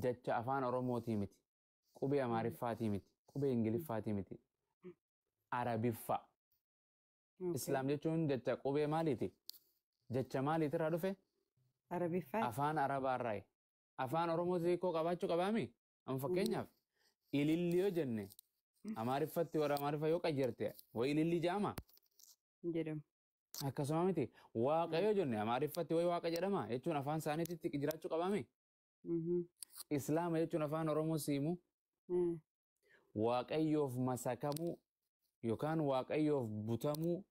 Jecha afaan Oromootii miti. Qubee Amaariffaatii miti. Qubee Ingiliffaatii miti. Arabiffa. Islaam jechuun jecha qubee maaliiti? Jecha maaliitirraa dhufe? Arabiffaa. Afaan Arabaarraayi. Afaan Oromootii hiikoo qabaachuu qabaami? Amma fakkeenyaaf ililli yoo jenne Amaariffatti warra Amaariffa yoo qayyarte wayi ililli jedhama. Jedhamu. Akkasuma miti waaqa yoo jenne Amaariffatti wayi waaqa jedhama jechuun afaan isaaniitti jiraachuu qabaami? Islaama jechuun afaan Oromoo siimu waaqayyoof masakamuu yookaan waaqayyoof butamuu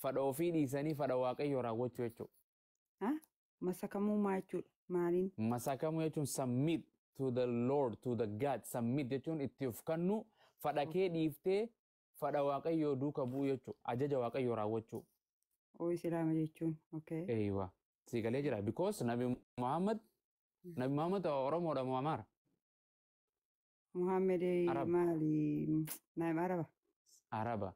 fadha ofii dhiisanii fadha waaqayyoo raawwachuu jechuudha. Masakamuu maa jechuudha? Maaliin? Masakamuu jechuun submit to the Lord, to the God. Submit jechuun itti of kennu fadha kee dhiiftee fadha waaqayyoo duuka bu'uu jechuudha. Ajaja waaqayyoo raawwachuu. Oo Islaama jechuun. Okay. Eeywa. Si galee jira. Because Nabi Muhammad Nabi Muhammad Oromoodha moo Amaara? Muhammad Arab. Maali? Naam Araba. Araba.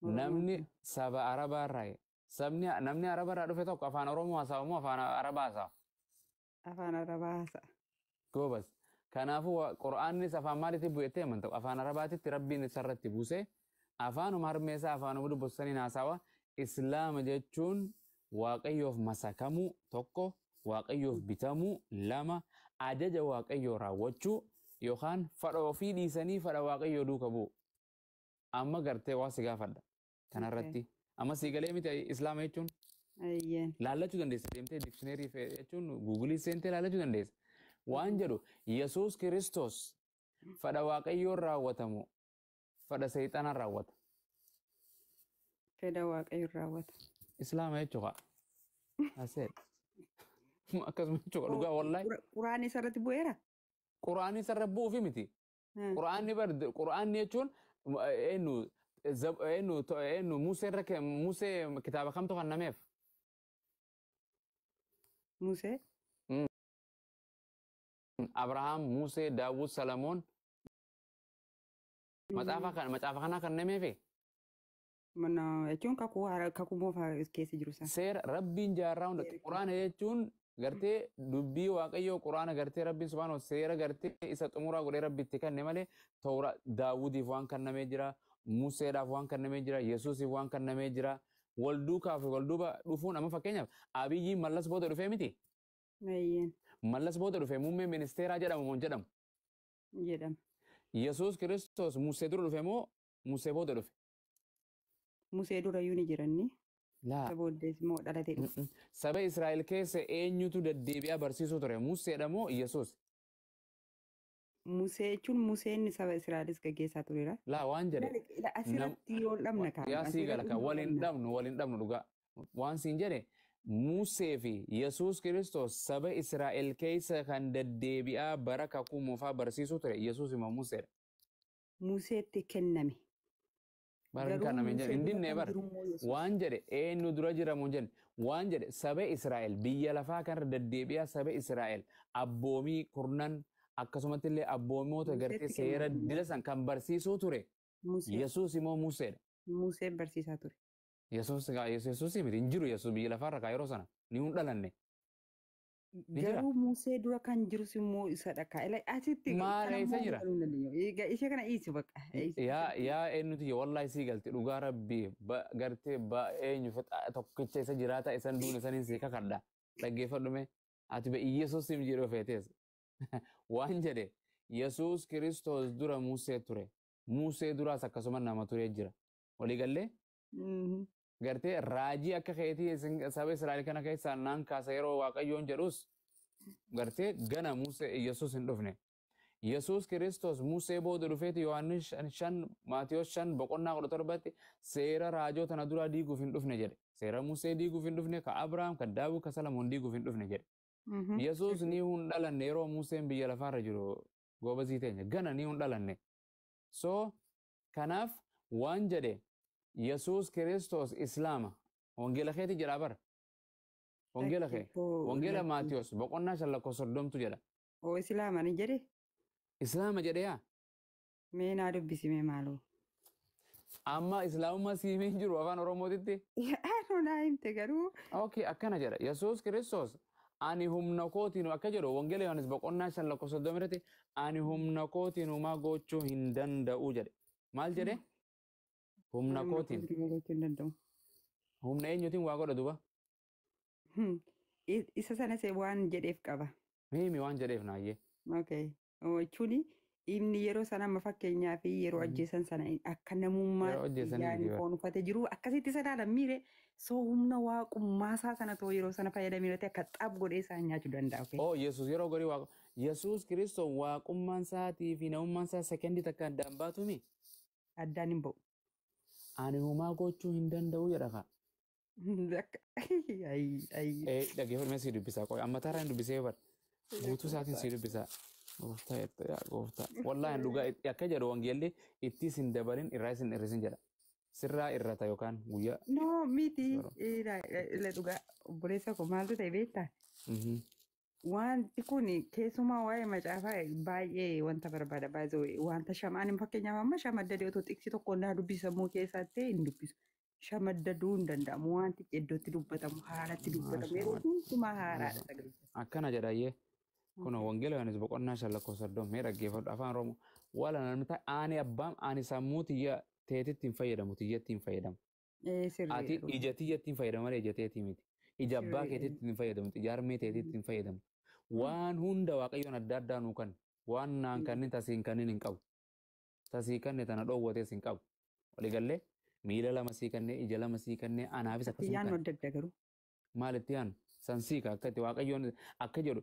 Namni saba Arabaa irraa sabni namni Araba irraa dhufe tokko afaan Oromoo haasa'a moo afaan Arabaa haasa'a? Afaan Arabaa haasa'a. Goobas. Kanaafuu Qur'aannis afaan maaliitti bu'ettee amanta? Afaan Arabaatitti Rabbiin isarratti buuse. Afaanuma harmeessaa afaanuma dubbatu haasawa. Islaama jechuun waaqayyoof masakamuu tokko, waaqayyoof bitamuu lama, ajaja waaqayyoo raawwachuu yookaan fadha ofii dhiisanii fadha waaqayyoo duuka bu'u. Amma gartee waa si gaafadha. Kanarratti. Amma si galee miti Islaama jechuun? Ayyeen. Laallachuu dandeessa deemtee dictionary jechuun Googleii seentee laallachuu dandeessa. Waan jedhu Yesuus Kiristoos fadha waaqayyoon raawwatamu fadha seexanaan raawwata. Fedha waaqayyoon raawwata. Islaama jechuudha. Aseet. Akkasuma jechuudha dhugaa wallaahi. Quraanni isarratti bu'eera? Quraanni isarra bu'uufi miti. Quraanni bar quraanni jechuun eenyu eenyu eenyu Musee irra Musee kitaaba kamtu kennameef? Musee? Abrahaam, Musee, Daawud, Salamoon macaafa kana macaafa kanaa kennameefi? Mana jechuun kakuu haaraa kakuu moofaa keessa jiru sana. Seera Rabbiin jaarraa hunda quraana jechuun gartee dubbii waaqayyoo quraana gartee Rabbiin subhaanahu seera gartee isa xumuraa godhee Rabbi itti kenne malee toora Daawudiif waan kennamee jira, Museedhaaf waan kennamee jira, Yesuusiif waan kennamee jira. Wal duukaa fi wal duuba dhufuun amma fakkeenyaaf Abiyyiin Mallas booda dhufee miti. Ayyeen. Mallas booda dhufee muummee ministeeraa jedhamu moo hin jedhamu? Jedhama. Yesuus Kiristoos Musee dura dhufe moo Musee booda dhufe? Musee durayyuu ni jiranni. Laa. Isa booddees immoo dhalatee dhufe. Saba Israa'el keessa eenyutu deddeebi'aa barsiisuu ture? Museedha moo Yesuus? Musee jechuun Museen saba Israa'elis gaggeessaa tureera. Laa waan jedhe. Asirratti yoo dhabna kaa. Yaa sii gala kan waliin dhabnu waliin dhabnu dhugaa. Waan siin jedhe Musee fi Yesuus Kiristoos saba Israa'el keessa kan deddeebi'aa bara kakuu moofaa barsiisuu ture Yesuus immoo Museedha. Museetti kenname. Bara Garuu kan namni jedhe Musee hin dura dinne kan bara. jiru immoo Yesuus. Waan jedhe eenyu dura jiramu hin jenne waan jedhe saba Israa'el biyya lafaa kanarra deddeebi'aa saba Israa'el abboomii kurnan akkasumatti illee abboomoota gartee Museetti seera kenname. dila san kan barsiisuu ture Musee. Yesuus immoo Museedha. Museen barsiisaa ture. Yesuus Yesuus miti hin jiru Yesuus biyya lafaarra kaa yeroo sana ni hin dhalanne. Ni jira. Garuu Musee dura kan jirus immoo isadha kaa. Ila asitti Maal kana eessa immoo jira? galuu hin dandeenyu. Egaa ishee kana dhiisi bakka. Yaa yaa eenyuti wallahi sii galti dhugaa rabbii gartee ba eenyu tokkicha isa jiraata isan duune saniin sii kakadha dhaggeeffadhu mee ati be Yesuus sim jedhu feetes waan jedhe Yesuus Kiristoos dura Musee ture Musee duraas akkasuma nama ture jira walii gallee gartee raajii akka keetii isin saba Israa'el kana keessaa naan kaasa yeroo Waaqayyoon jedhus gartee gana Musee Yesuus hin dhufne. Yesuus Kiristoos Musee booda dhufeeti Yohaannis 5 Maatiyos 5 boqonnaa 17tti seera raajoo tana duraa diiguuf hin dhufne jedhe. Seera Musee diiguuf hin dhufne, ka Abrahaam, ka Daawit, ka Salamoon diiguuf hin dhufne jedhe. Yesuus ni hin dhalanne yeroo Museen biyya lafaarra jiru goobazii teenya gana ni hin dhalanne. So kanaaf waan jedhe Yesuus Kiristoos Islaama wangeela keeti jedha bara. Wangeela kee wangeela Maatiyos boqonnaa 5 lakkoofsa 30tu jedha. Oo Islaama ni jedhe. Islaama jedhe yaa. Mee naa dubbisi mee maaloo. Amma islaamummaa siimee hin jiru afaan Oromootitti. Anoo naa himte garuu. Okay, akkana jedha. Yesuus Kiristoos Ani humna kootiin akka jedhu Wangeela Yohaannis boqonnaa 5 lakkoofsa 30 irratti ani humna kootiin homaa gochuu hin danda'u jedhe. Maal jedhe? Humna kootiin. Gochuu hin danda'u. Humna eenyuutiin waa godha duba? Isa sanas waan jedheef qaba. Himi waan jedheef naayyee. Okay. Jechuun inni yeroo sana amma fakkeenyaa fi yeroo ajjeesan sana akka namummaatti yaani foon uffatee jiru akkasitti sana miire soo humna waaqummaasaa sana too yeroo sana fayyadamee akka xaab godhee isaan nyaachuu danda'a. Oh, Yesuus yeroo gorii waaqa Yesuus Kiristoos waaqummaan isaatii fi namummaan isaa sekendii takka addaan baatumi. Addaan hin ba'u. Ani homaa gochuu hin danda'u jedha ka. Dhaggeeffadhu si dubbisaa qoy amma taaraan dubbisee bar guutuu isaatiin si dubbisaa. Gooftaa yaa gooftaa. Wallaahi dhugaa akka jedhu wangeelli itti isin dabalin irraa isin hir'isin jedha. Sirraa irrata yookaan guyyaa. No miti dhugaa obboleessa koo maaltu ta'e beektaa? Wanti kun keessumaa waa'ee macaafaa baay'ee wanta barbaada baay'ee wanta shamaan fakkeenyaaf amma shamaddadee otoo xiqsi tokko naa dubbisamuu keessatti hin dubbisu. Shamaddaduu hin danda'amu wanti iddootti dubbatamu haalatti dubbatamu yeroo hundumaa haaraadha sagalee. Akkana jedhayyee. Kun wangeela Yohaannis boqonnaa 5 lakkoofsa 30 mee dhaggeeffadhu afaan Oromoo. Wala namni ta'e ani abbaan ani sammuu tiyya teetitti hin fayyadamu tiyyatti hin fayyadamu. Ati ija tiyyatti hin fayyadamu malee ija teetii miti. Ija abbaa keetitti hin fayyadamu ija harmee teetitti hin fayyadamu. Waan hunda waaqayyoon adda addaa nuu kan waan naan kannin tasii hin kannin hin qabu. Tasii kanne tana dhoowwatees hin qabu. Waliigallee miila lama sii kannee ija lama sii kannee anaafis akkasuma. Yaannu adda adda garuu. Maal itti yaannu? Sansiika akka itti waaqayyoon akka jedhu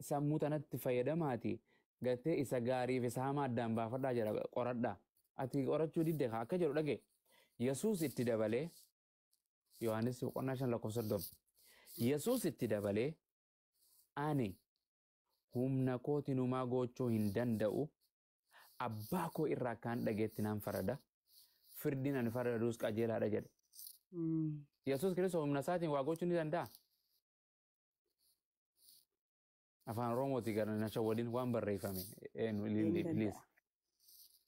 sammuu tanatti fayyadamaati gartee isa gaariif isa hamaa addaan baafadhaa jedha qoradhaa. Ati qorachuu didde akka jedhu dhage. Yesuus itti dabalee Yohaannis boqonnaa 5 lakkoofsa 30. Yesuus itti dabalee ani humna kootiin homaa gochuu hin danda'u abbaa koo irraa akkaan dhageetti naan farada firdiin ani faradus qajeelaadha jedhe. Yesuus Kiristoos humna isaatiin waa gochuu ni danda'a. Afaan Oromooti gara nasha waliin waan barreeffame please.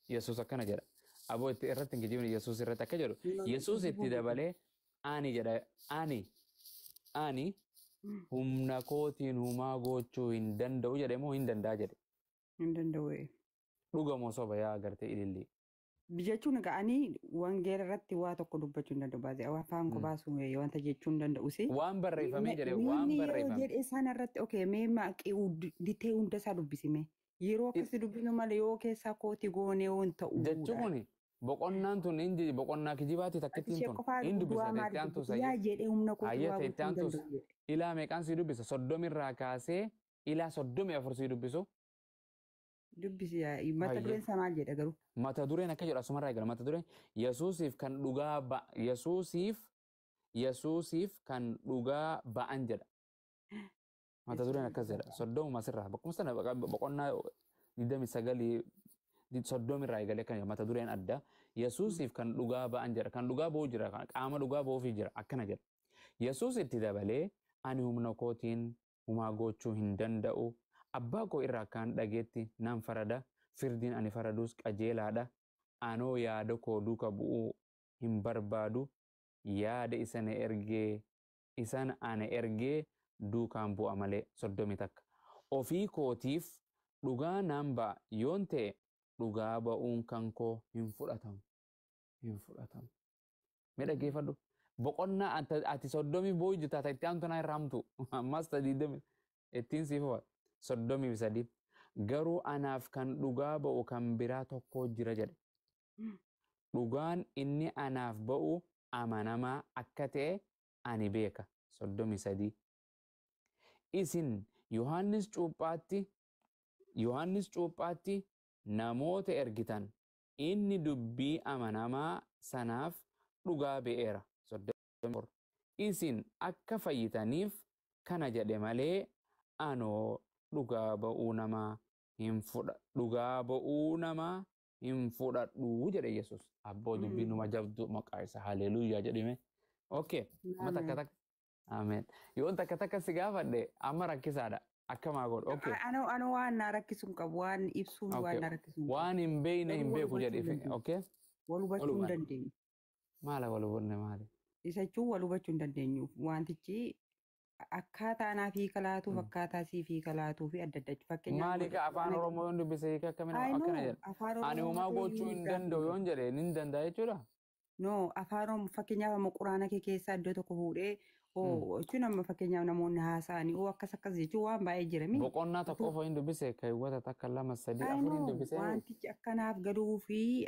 Yesuus akkana jedha. Aboo itti irratti hin kijibne Yesuus irratti akka jedhu. Yesuus itti dabalee ani jedha ani humna kootiin homaa gochuu hin danda'u jedhe moo hin danda'a jedhe. Hin danda'u. Dhugamoo soba yaa gartee ilillii. Jechuun egaa ani wangeela irratti waa tokko dubbachuu hin danda'u baasee afaan koo baasuu wanta jechuu hin danda'u. Waan barreeffamee jedhe waan barreeffame. Jedhe isaan irratti okee mee maqee ditee hunda isaa dubbisime. Yeroo akkasii dubbinu malee yoo keessaa kooti goonee waan ta'u. Jechuun kun boqonnaan tun hin boqonnaa kijibaati takkittiin tun hin dubbisa itti aantus yaa jedhee humna kootii waa itti aantus ilaa meeqaan sii dubbisa 30 irraa kaasee ilaa 34 sii dubbisu. Dubbisi mata dureen isaa maal jedha garuu? Mata dureen akka jedhu asumarraa eegala. Mata dureen Yesuusiif kan dhugaa Yesuusiif kan dhugaa ba'an jedha. Mata dureen akkas jedha. 30 asirraa bakkuma sana boqonnaa 29 30 irraa eegalee kan mata dureen adda. Yesuusiif kan dhugaa ba'an jedha. Kan dhugaa ba'uu jira. Qaama dhugaa ba'uufii jira. Akkana jedha. Yesuus itti dabalee ani humna kootiin homaa gochuu hin danda'u. Abbaa koo irraa akkaan dhageetti nan farada firdiin ani faradus qajeelaadha. Anoo yaada koo duuka bu'uu hin barbaadu yaada isan ana ergee duukaan bu'a malee 31. Ofii kootiif dhugaa naan ba'a yoon ta'e dhugaa ba'uun kan koo hin fudhatamu. Hin fudhatamu. Mee dhaggeeffadhu. Boqonnaa ati 30 boo'ii jirta itti aantu naa irraa hamtu. Ammas 20 ittiin siif ho'a. 33 garuu anaaf kan dhugaa ba'u kan biraa tokko jira jedhe. Dhugaan inni anaaf ba'u amanamaa akka ta'e ani beeka. 33 isin Yohaannis Cuuphaatti namoota ergitan inni dubbii amanamaa sanaaf dhugaa ba'eera. 34 isin akka fayyitaniif kana jedhe malee anoo dhugaa ba'uu namaa hin fudhadhu jedhe Yesuus. Abboo dubbii numa jabdu maqaa isaa haleluuyaa jedhime. Okay. Amma takka takka. Ameen. Yoon takka takka si gaafadhe amma rakkisaadha. Akkamaa godhu. Okay. Ano waan na rakkisu hin qabu waan ibsuun waan na rakkisu hin qabu. Waan hin beekne hin beeku jedhe. Okay. Wal hubachuu hin dandeenyu. Maala wal hubanne maali? Isa jechuun wal hubachuu hin dandeenyu. Wantichi Akkaataa anaaf hiika laatuuf akkaataa siif hiika laatuu fi adda adda. Fakkeenyaaf Maali ka afaan Oromoo yoon dubbise hiika akkamiin I akkana know jedha. afaan Ani Oromoo homaa ta'ee gochuu hin hiika. danda'u yoon jedhe nin danda'a jechuudha. No, afaan Oromoo fakkeenyaaf amma quraana kee keessaa iddoo tokko fuudhee oo jechuun amma fakkeenyaaf namoonni haasa'anii oo akkas akkas jechuun waan baay'ee jira mi? Boqonnaa tokko qofa hin dubbise, keewwata 1, 2, 3, I 4 hin know dubbise. Wantichi akkanaaf galuu fi